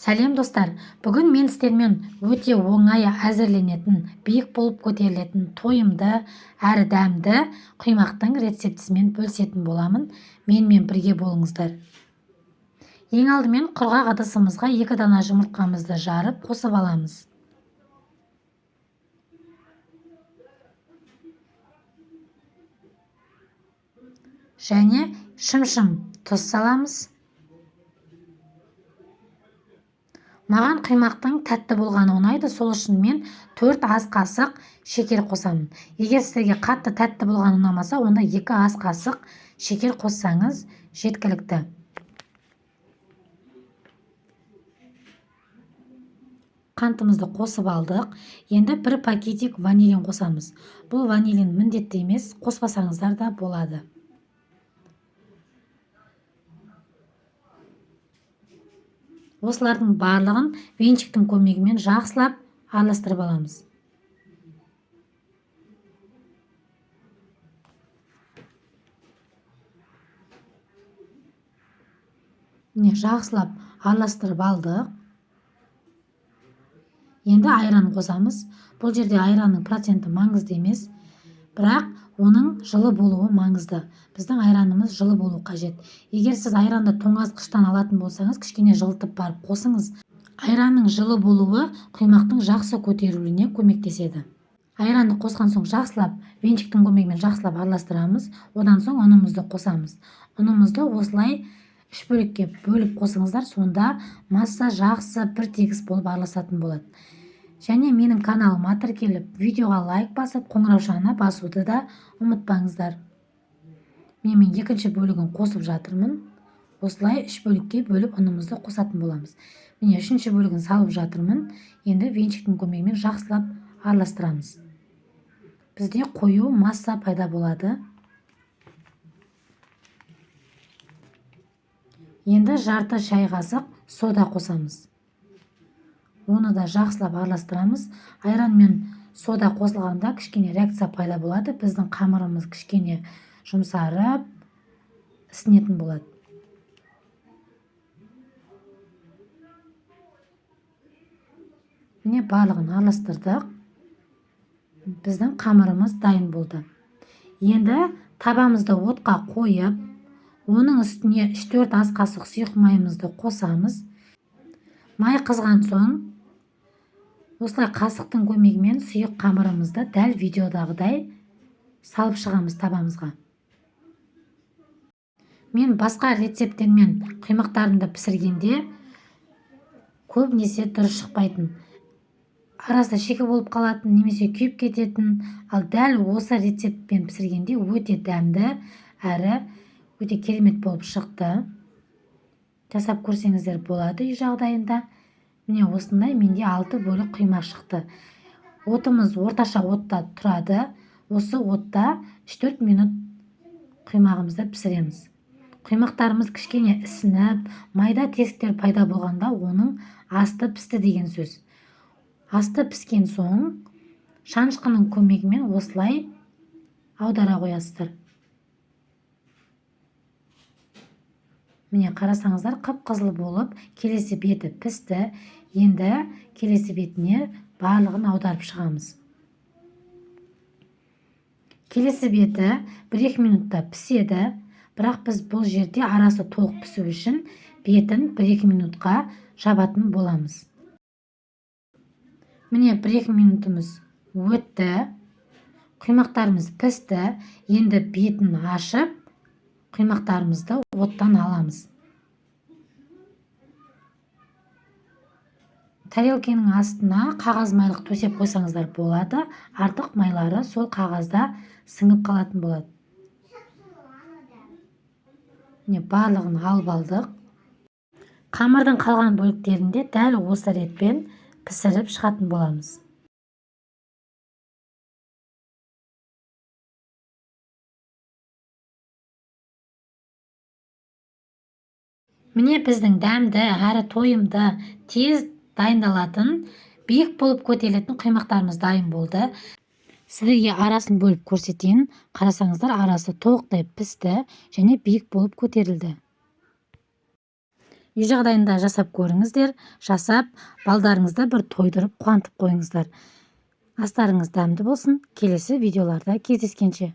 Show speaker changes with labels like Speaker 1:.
Speaker 1: Сәлем достар! Бүгін мен сіздермен өте оңай әзірленетін, биік болып көтерілетін, тойымды әрі дәмді құймақтың рецептісімен бөлісетін боламын. Менімен бірге болыңыздар. Ең алдымен құрғақ ыдысымызға 2 дана жұмыртқамызды жарып қосып аламыз. Және шымшым тұз саламыз. Маған құймақтың тәтті болғаны ұнайды, сол үшін мен 4 ас қасық шекер қосамын. Егер сіздерге қатты тәтті болғаны ұнамаса, онда 2 ас қасық шекер қоссаңыз жеткілікті. Қантымызды қосып алдық. Енді бір пакетик ванилин қосамыз. Бұл ванилин міндетті емес, қоспасаңыздар да болады. Осылардың барлығын венчиктің көмегімен жақсылап араластырып аламыз. Міне, жақсылап араластырып алдық. Енді айран қосамыз. Бұл жерде айранның проценті маңызды емес, бірақ оның жылы болуы маңызды. Біздің айранымыз жылы болу қажет. Егер сіз айранды тоңазытқыштан алатын болсаңыз, кішкене жылытып барып қосыңыз. Айранның жылы болуы құймақтың жақсы көтерілуіне көмектеседі. Айранды қосқан соң жақсылап венчиктің көмегімен жақсылап араластырамыз. Одан соң ұнымызды қосамыз. Ұнымызды осылай 3 бөлікке бөліп қосыңыздар, сонда масса жақсы бір тегіс болып араласатын болады. Және менің каналыма тіркеліп, видеоға лайк басып, қоңыраушаны басуды да ұмытпаңыздар. Міне, мен екінші бөлігін қосып жатырмын. Осылай 3 бөлікке бөліп ұнымызды қосатын боламыз. Міне, үшінші бөлігін салып жатырмын. Енді венчиктің көмегімен жақсылап араластырамыз. Бізде қою масса пайда болады. Енді жарты шай қасық сода қосамыз. Оны да жақсылап араластырамыз. Айран мен сода қосылғанда кішкене реакция пайда болады. Біздің қамырымыз кішкене жұмсарып, ісінетін болады. Міне, барлығын араластырдық. Біздің қамырымыз дайын болды. Енді табамызды отқа қойып, оның үстіне үш-төрт ас қасық сұйық майымызды қосамыз. Май қызған соң осылай қасықтың көмегімен сұйық қамырымызды дәл видеодағыдай салып шығамыз табамызға. Мен басқа рецепттермен құймақтарымды пісіргенде көбінесе дұрыс шықпайтын. Арасы шикі болып қалатын немесе күйіп кететін. Ал дәл осы рецептпен пісіргенде өте дәмді әрі өте керемет болып шықты. Жасап көрсеңіздер болады үй жағдайында. Міне, осындай менде 6 бөлік құймақ шықты. Отымыз орташа отта тұрады. Осы отта үш-төрт минут құймағымызды пісіреміз. Құймақтарымыз кішкене ісініп, майда тесіктер пайда болғанда оның асты пісті деген сөз. Асты піскен соң шанышқының көмегімен осылай аудара қоясыздар. Міне, қарасаңыздар, қып-қызыл болып келесі беті пісті. Енді келесі бетіне барлығын аударып шығамыз. Келесі беті бір-екі минутта піседі, бірақ біз бұл жерде арасы толық пісу үшін бетін бір-екі минутқа жабатын боламыз. Міне, бір-екі минутымыз өтті. Құймақтарымыз пісті. Енді бетін ашып, құймақтарымызды оттан аламыз. Тарелкенің астына қағаз майлық төсеп қойсаңыздар болады. Артық майлары сол қағазда сіңіп қалатын болады. Міне, барлығын алып алдық. Қамырдың қалған бөліктерін де дәл осы ретпен пісіріп шығатын боламыз. Міне, біздің дәмді әрі тойымды тез дайындалатын, биік болып көтерілетін құймақтарымыз дайын болды. Сіздерге арасын бөліп көрсетейін. Қарасаңыздар, арасы толықтай пісті және биік болып көтерілді. Үй жағдайында жасап көріңіздер. Жасап, балдарыңызды бір тойдырып, қуантып қойыңыздар. Астарыңыз дәмді болсын! Келесі видеоларда кездескенше!